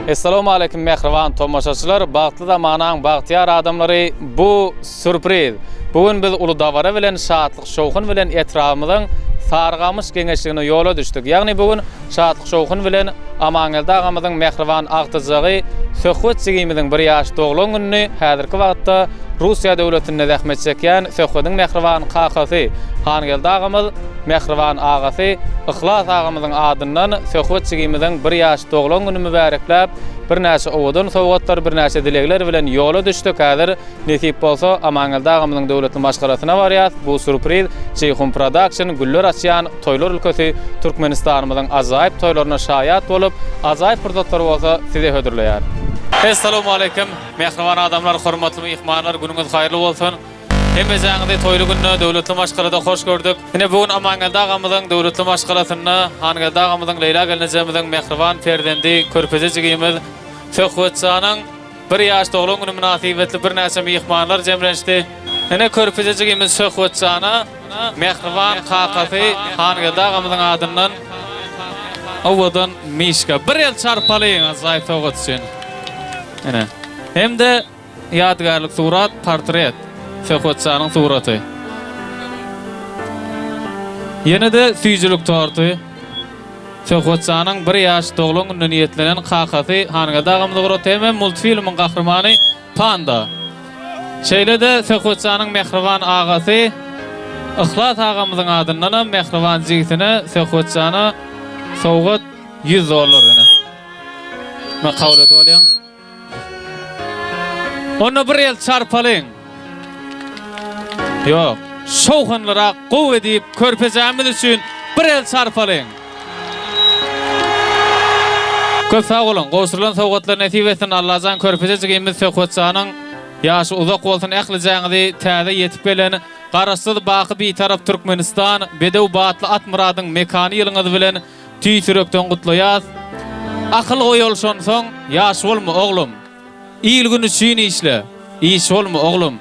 Essalawmaleýkim mähriban tomaşaçylar, bagtly zamanaň bagtyýar adamlary bu sürpriz. Bu gün biz uly dabara bilen şatlyk şowhun bilen etrabymyzyň Sarygamyş geňeşligine ýola düşdük. Ýagny bu gün şatlyk şowhun bilen Amangeldi agamyzyň mähriban agtyjagy Söhbet jigimiziň bir ýaş doglan gününi häzirki wagtda Russiýa döwletinde zähmet çekýän Söhbediň mähriban kakasy Hangeldi agamyz mähriban agasy Yhlas agamyzyň adyndan Söhbet jigimiziň bir ýaş doglan güni mübärekläp, birnäçe owadan sowgatlar, birnäçe dilegler bilen ýola düşdük. Häzir, nesip bolsa, Amangeldi agamyzyň döwletli maşgalasyna barýas. Bu sýurpriz Jeýhun Production güller açýan toýlar ülkesi Türkmenistanymyzyň ajaýyp toýlaryna şaýat bolup, ajaýyp pursatlary bolsa size hödürleýär. Essalawmaleýkim, mähriban adamlar, hormatly myhmanlar, günüňiz haýyrly bolsun! Hemmejäňizi toýly günde, döwletli maşgalada hoş gördük. Ine, bu gün Amangeldi agamyzyň döwletli maşgalasynda Hangeldi agamyzyň, Leýla gelnejemiziň mähriban perzendi, körpeje jigimiz Söhbetjanyň bir ýaş doglan güni mynasybetli birnäçe myhmanlar jemlenişdi. Ine, körpeje jigimiz Söhbetjana mähriban kakasy Hangeldi agamyzyň adyndan owadan mişka. Bir el çarpalyň ajaýyp sowgat üçin. Ine, hem-de Ýadygärlik surat, portret. Söhbetjanyň suraty. Ýene-de süýjülik torty. Söhbetjanyň bir ýaş doglan gününe niýetlenen kakasy Hangeldi agamyz ugratdy hemem multfilmiň gahrymany Panda. Şeýle-de Söhbetjanyň mähriban agasy Yhlas agamyzyň adyndanam mähriban jigisine Söhbetjana sowgat 100 dollar ine. Men kabul edip alýan. Onda bir el çarpalyň. Ýok. Şowhunlyrak gowy edip körpejämiz üçin bir el çarpalyň. Köp sag boluň. Gowşurylan sowgatlar nesip etsin. Allajan körpeje jigimiz Söhbetjanyň ýaşy uzak bolsun. Ählijäňizi täze ýetip gelen Garaşsyz baky Bitarap Türkmenistan bedew batly at myradyň mekany ýylyňyz bilen Tüýs ýürekden gutlaýas. Akyl goýalşansoň ýaş bolma oglum. Il-gün üçin işle, iş bolma oglum.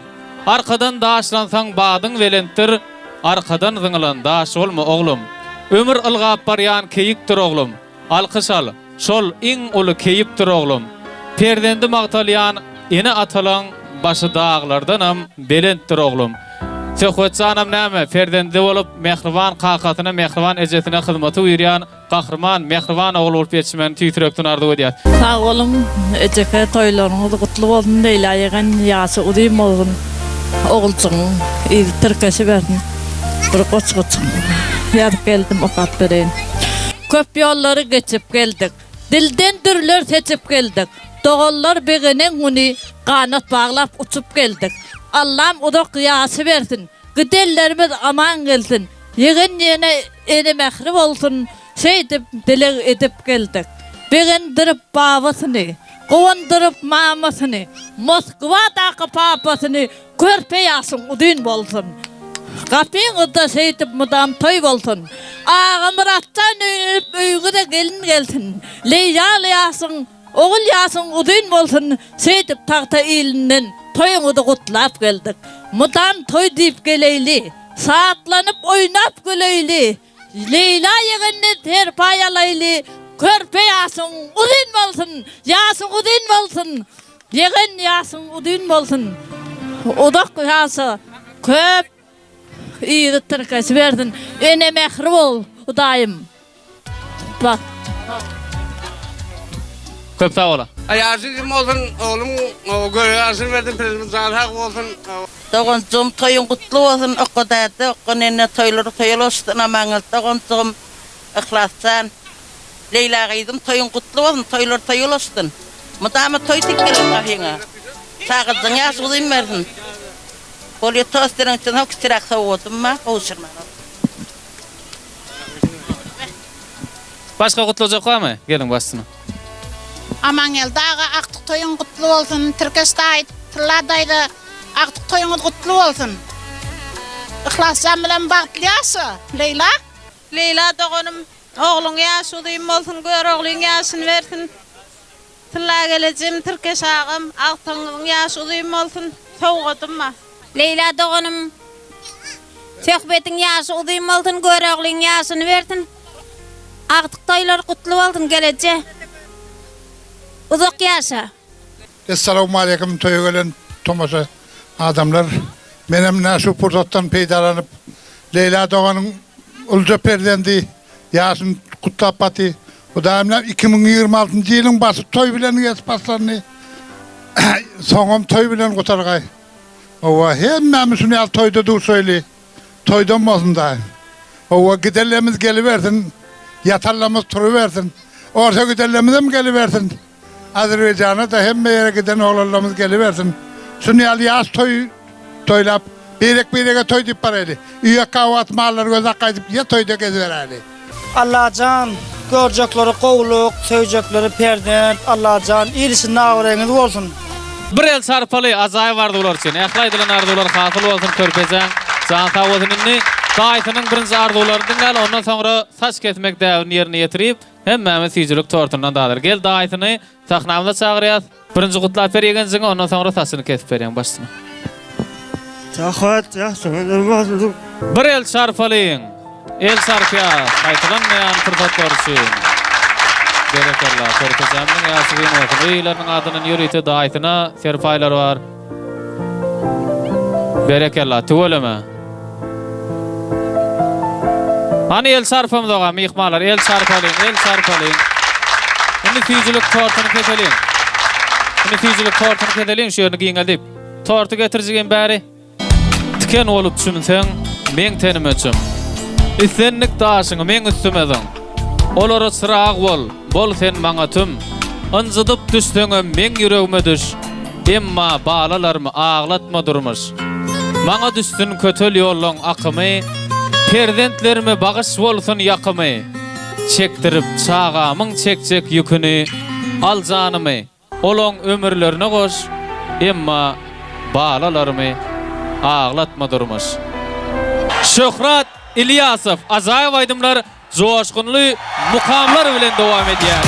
Arkadan daşlansaň badyň belentdir, Arkadan zyňylan daş bolma oglum. Ömür ylgap barýan keýikdir oglum. Alkyş al, şol iň uly keýpdir oglum. Perzendi magtalýan ene-atalaň başy daglardanam belentdir oglum. Söhbetjanam näme, perzentli bolup, mähriban kakasyna, mähriban ejesine hyzmaty buýurýan gahryman, mähriban ogul bolup ýetişmegini tüýs ýürekden arzuw edýäs. Sag boluň ejeke toýlaryňyz gutly bolsun Leýla ýegen ýaşy uzyn bolsun oguljygyň yzy tirkeşibersin bir goşguçyk ýazyp geldim okap bereýin. Köp ýollary geçip geldik. Dilden dürler seçip geldik. Doganlar begenen güni ganat baglap uçup geldik. Allam uzak ýaşy bersin. Gidenlerimiz aman gelsin. Ýegen ýene ene mähri bolsun. Şeýdip dileg edip geldik. Begendirip babasyny, guwandyryp mamasyny, Moskwadaky papasyny Körpe ýaşyň uzyn bolsun. Gapyňyzda şeýdip mydam toý bolsun. Agamyratjan öýlenip öýüňize gelin gelsin. Leýlaly ýaşyň, ogul ýaşyň uzyn bolsun. Şeýdip tagta ilinden toýuňyzy gutlap geldik. Mydam toý diýip geleýli. Şatlanyp oýnap güleýli. Leýla ýegenden serpaý alaýly, Körpe ýaşyň uzyn bolsun, ýaşyň uzyn bolsun, Ýegen ýaşyň uzyn bolsun, uzak ýaşa, köp yzy tirkeşibersin, ene mähri bol, Hudaýym. Bak. Köp sag boluň. Ýaşy uzyn bolsun oglum göre ýaşyny bersin prezident jany sag bolsun. Doganjygym toýuň gutly bolsun Okga däde okga nene toýlary toýa ulaşsyn Amangeldi doganjygym Yhlasjan Leýla gyzym toýuň gutly bolsun toýlar toýa ulaşsyn Mydama toý tikgeler gapyňa Çagajygyň ýaşy uzyn bersin Bolýa tosteriň içinden ho kiçiräk sowgadym bar gowşurmaly. Başga gutlajak barmy? Geliň başsyna. Amangeldi aga agtyk toýuň gutly bolsun Tirkeş daýy Tylla daýza agtyk toýuňyz gutly bolsun Yhlasjan bilen bagtly ýaşa Leýla. Leýla doganym ogluň ýaşy uzyn bolsun Göroglyň ýaşyny bersin Tylla gelejem Tirkeş agam agtygyňyzyň ýaşy uzyn bolsun sowgadym bar. Leýla doganym Söhbediň ýaşy uzyn bolsun Göroglyň ýaşyny bersin. Agtyk toýlar gutly bolsun geleje. Uzak ýaşa. Essalawmaleýkim toýa gelen tomaşa adamlar. Menem ine şu pursatdan peýdalanyp Leýla doganyň uluja perzendi ýaşyny gutlap baty. Hudaýym ine 2026-njy ýylyň başy toý bilen geçip başlandy. Soňam toý bilen gutargaý. Hawa hemmämiz şuny ýaly toýda duşaýly. Toýdan bolsun daýym. Hawa gidenlerimiz gelibersin. Ýatanlarymyz turubersin. Orsa gidenlerimizem gelibersin. Azerbaýjana-da hemme ýere giden oglanlarymyz gelibersin. Şuny ýaly ýaş toý toýlap, birek-birege toý diýip baraýly. Üýekka wagt mallary gözläp gaýdyp ýe toýda geziberäýli. Allajan görjekleri gowluk, söýjekleri perzent Allajan il içinde abraýyňyz bolsun. Bir el çarpaly ajaýyp arzuwlar üçin. Ähli aýdylan arzuwlar hasyl bolsun körpejäň jany sag bolsun indi daýysynyň birinji arzuwlaryny diňläli ondan soňra saç kesmek däbini ýerine ýetirip Hemmämiz süýjülik tortundan dadyr. Gel daýysyny sahnamyza çagyrýas. Birinji gutlap ber ýegenjigiňi ondan soňra saçyny kesip berýäň başyna. Sahat ýaşyňyz bolsun. Bir el çarpalyň. El çarpýas gaýtalanmaýan pursatlar üçin. Berekella körpejämiziň ýaşy uzyn bolsun. Öý eýeleriniň adyndan ýörite daýysyna serpaýlar bar. Berekella, tüweleme. Hany el çarpamyzoga myhmanlar, el çarpalyň, el çarpalyň. Indi süýjülik tortuny keseliň. Indi süýjülik tortuny keseliň, şu ýerini giňeldip. Torty getirjigim bäri. Tiken bolup çümseň, meň tenime çüm. Islendik daşyňy meň üstüme zyň. Olara çyrag bol, bol sen maňa tüm. Ynjydyp düşseňem meň ýüregime düş. Emma balalarymy aglatma durmuş. Maňa düşsün kötel ýollaň akymy, Perzentlerime bagyş bolsun ýakymy. Çekdirip çagamyň çekjek ýüküni, Al janymy, olaň ömürlerine goş, Emma balalarymy aglatma durmuş. Şöhrat Ilýasow ajaýyp aýdymlar joşgunly mukamlar bilen dowam edýär.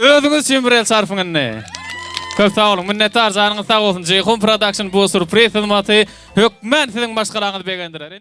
Özüňiz üçin bir el çarpyň indi. Köp sag boluň, minnetdar, janyňyz sag bolsun. Jeýhun Production bu sürpriz hyzmaty hökmän siziň maşgalaňyzy begendirer.